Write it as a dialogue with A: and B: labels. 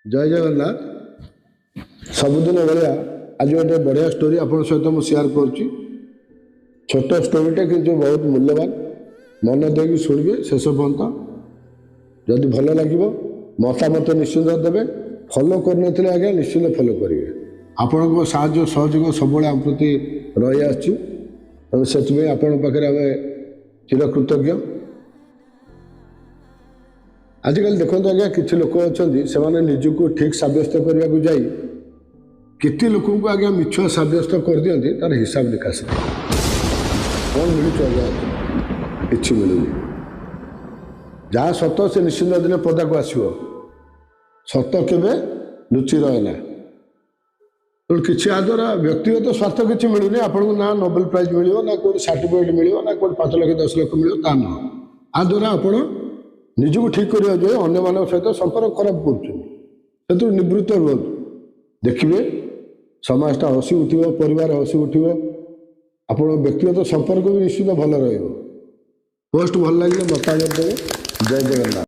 A: ଜୟ ଜଗନ୍ନାଥ। ସବୁଦିନ ଭଳିଆ ଆଜି ଗୋଟେ ବଢ଼ିଆ ଷ୍ଟୋରି ଆପଣଙ୍କ ସହିତ ମୁଁ ସେୟାର କରୁଛି। ଛୋଟ ଷ୍ଟୋରିଟେ କିନ୍ତୁ ବହୁତ ମୂଲ୍ୟବାନ। ମନ ଦେଇକି ଶୁଣିବେ ଶେଷ ପର୍ଯ୍ୟନ୍ତ। ଯଦି ଭଲ ଲାଗିବ, ମତାମତ ନିଶ୍ଚିନ୍ତ ଦେବେ। ଫଲୋ କରିନଥିଲେ ଆଜ୍ଞା, ନିଶ୍ଚିନ୍ତ ଫଲୋ କରିବେ। ଆପଣଙ୍କ ସାହାଯ୍ୟ ସହଯୋଗ ସବୁବେଳେ ଆମ ପ୍ରତି ରହିଆସିଛି, ତେଣୁ ସେଥିପାଇଁ ଆପଣଙ୍କ ପାଖରେ ଆମେ ଚିରକୃତଜ୍ଞ। ଆଜିକାଲି ଦେଖନ୍ତୁ ଆଜ୍ଞା, କିଛି ଲୋକ ଅଛନ୍ତି, ସେମାନେ ନିଜକୁ ଠିକ୍ ସାବ୍ୟସ୍ତ କରିବାକୁ ଯାଇ କେତେ ଲୋକଙ୍କୁ ଆଜ୍ଞା ମିଛୁଆ ସାବ୍ୟସ୍ତ କରିଦିଅନ୍ତି, ତାର ହିସାବ ନିକାଶ ନାହିଁ। କ'ଣ ମିଳୁଛି ଆଜ୍ଞା? କିଛି ମିଳୁନି। ଯାହା ସତ, ସେ ନିଶ୍ଚିନ୍ତ ଦିନେ ପଦାକୁ ଆସିବ। ସତ କେବେ ଲୁଚି ରହେ ନା। ତେଣୁ କିଛି ୟା ଦ୍ୱାରା ବ୍ୟକ୍ତିଗତ ସ୍ୱାର୍ଥ କିଛି ମିଳୁନି ଆପଣଙ୍କୁ। ନା ନୋବେଲ ପ୍ରାଇଜ୍ ମିଳିବ, ନା କୋଉଠି ସାର୍ଟିଫିକେଟ୍ ମିଳିବ, ନା କୋଉଠି 5 ଲକ୍ଷ 10 ଲକ୍ଷ ମିଳିବ, ତା ନୁହଁ। ୟା ଦ୍ୱାରା ଆପଣ ନିଜକୁ ଠିକ୍ କରିବାକୁ ଯାଇ ଅନ୍ୟମାନଙ୍କ ସହିତ ସମ୍ପର୍କ ଖରାପ କରୁଛନ୍ତି। ସେଥିରୁ ନିବୃତ୍ତ ରୁହନ୍ତୁ। ଦେଖିବେ, ସମାଜଟା ହସି ଉଠିବ, ପରିବାର ହସି ଉଠିବ, ଆପଣଙ୍କ ବ୍ୟକ୍ତିଗତ ସମ୍ପର୍କ ବି ନିଶ୍ଚିତ ଭଲ ରହିବ। ପୋଷ୍ଟ ଭଲ ଲାଗିଲେ ମତାମତ ଦେବେ। ଜୟ ଜଗନ୍ନାଥ।